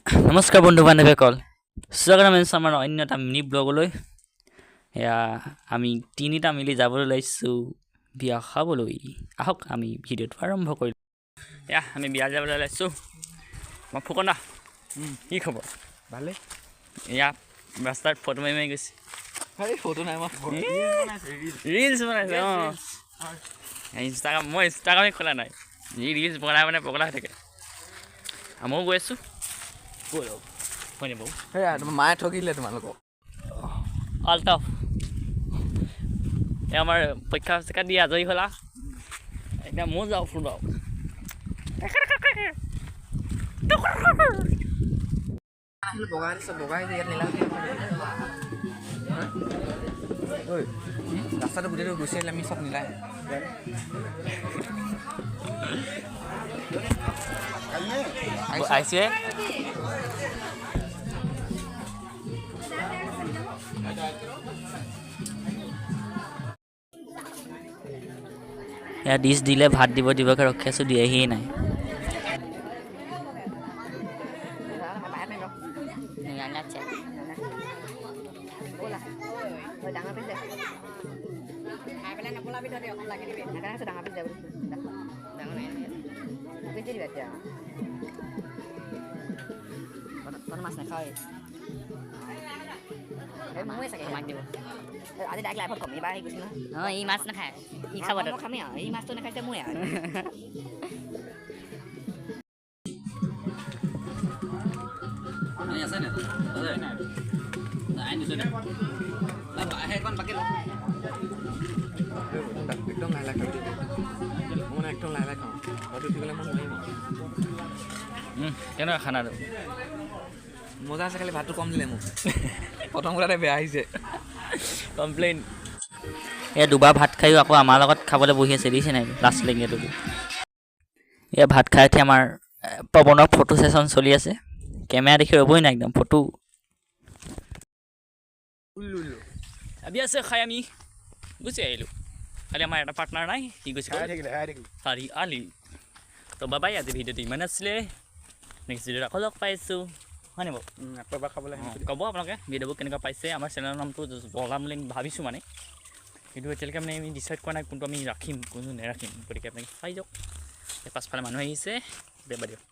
নমস্কাৰ বন্ধু বান্ধৱীসকল, স্বাগতম জনাইছোঁ আমাৰ অন্য এটা মিনি ব্লগলৈ। এয়া আমি তিনিটা মিলি যাবলৈ ওলাইছোঁ বিয়া খাবলৈ। আহক, আমি ভিডিঅ'টো আৰম্ভ কৰিলোঁ। এয়া আমি বিয়া যাবলৈ ওলাইছোঁ। মই ফুকন দা, কি খবৰ? ভালে। এয়া ৰাস্তাত ফটো মাৰি মাৰি গৈছে। আৰে, ফটো নাই, মই ৰিলচ বনাইছে। অঁ, ইনষ্টাগ্ৰাম, মই ইনষ্টাগ্ৰামেই খোলা নাই। ই ৰিলচ বনাই মানে পগলা হৈ থাকে। ময়ো গৈ আছোঁ। হয়নে বৌ? সেয়া তোমাৰ মায়ে ঠগিলে তোমালোকক। আলতাফ, এই আমাৰ পৰীক্ষা চৰীক্ষা দি আজৰি হ'লা, এতিয়া ময়ো যাওঁ ফুৰিব। আহিলো, বগা আহিছে, বগা আহিছে। ইয়াত নীলা। ঐ, ৰাস্তাটো গোটেইটো গুচি আহিলে আমি চব নীলাই। আহিছে। এয়া ডিছ দিলে, ভাত দিব দিবকে ৰখি আছোঁ, দিয়াহিয়ে নাই। মাছ নাখায়। আজি ডাইৰেক্ট লাইফত কম এইবাৰ আহি গৈছিল নহয়। অঁ, ই মাছ নাখায়, ই খাব। মই খামেই আৰু এই মাছটো নাখাইছে মই আৰু। একদম লাহে লাহে খাবি। মই মানে একদম লাহে লাহে খাওঁ। ঘৰত উঠি গ'লে মই নোৱাৰিম। কেনেকুৱা খানাটো? মজা আছে, খালি ভাতটো কম দিলে মোক। প্ৰথম কথাতে বেয়া আহিছে। কমপ্লেইন। এয়া দুবাৰ ভাত খায়ো আকৌ আমাৰ লগত খাবলৈ বহি আছে, দিছে নাই লাষ্ট লেংগেটো। এয়া ভাত খাই উঠি আমাৰ পৱনৰ ফটো ছেশ্যন চলি আছে। কেমেৰা দেখি ৰ'বই নাই, একদম ফটো। বিয়া আছে খাই আমি গুচি আহিলোঁ। খালি আমাৰ এটা পাৰ্টনাৰ নাই, সি গৈছে চাৰিআলি। তো বাবাই, আজি ভিডিঅ'টো ইমান আছিলে। নেক্সট ভিডিঅ'ত আকৌ লগ পাইছোঁ, হয়নে বাৰু? আকৌ এবাৰ খাবলৈ। অঁ, ক'ব আপোনালোকে ভিডিঅ'বোৰ কেনেকুৱা পাইছে। আমাৰ চেনেলৰ নামটো বদলাম বুলি ভাবিছোঁ মানে, কিন্তু এতিয়ালৈকে মানে আমি ডিচাইড কৰা নাই কোনটো আমি ৰাখিম, কোনটো নেৰাখিম। গতিকে আপোনালোকে চাই যাওক। এই পাছফালে মানুহ আহিছে। দে, বাদ দিয়ক।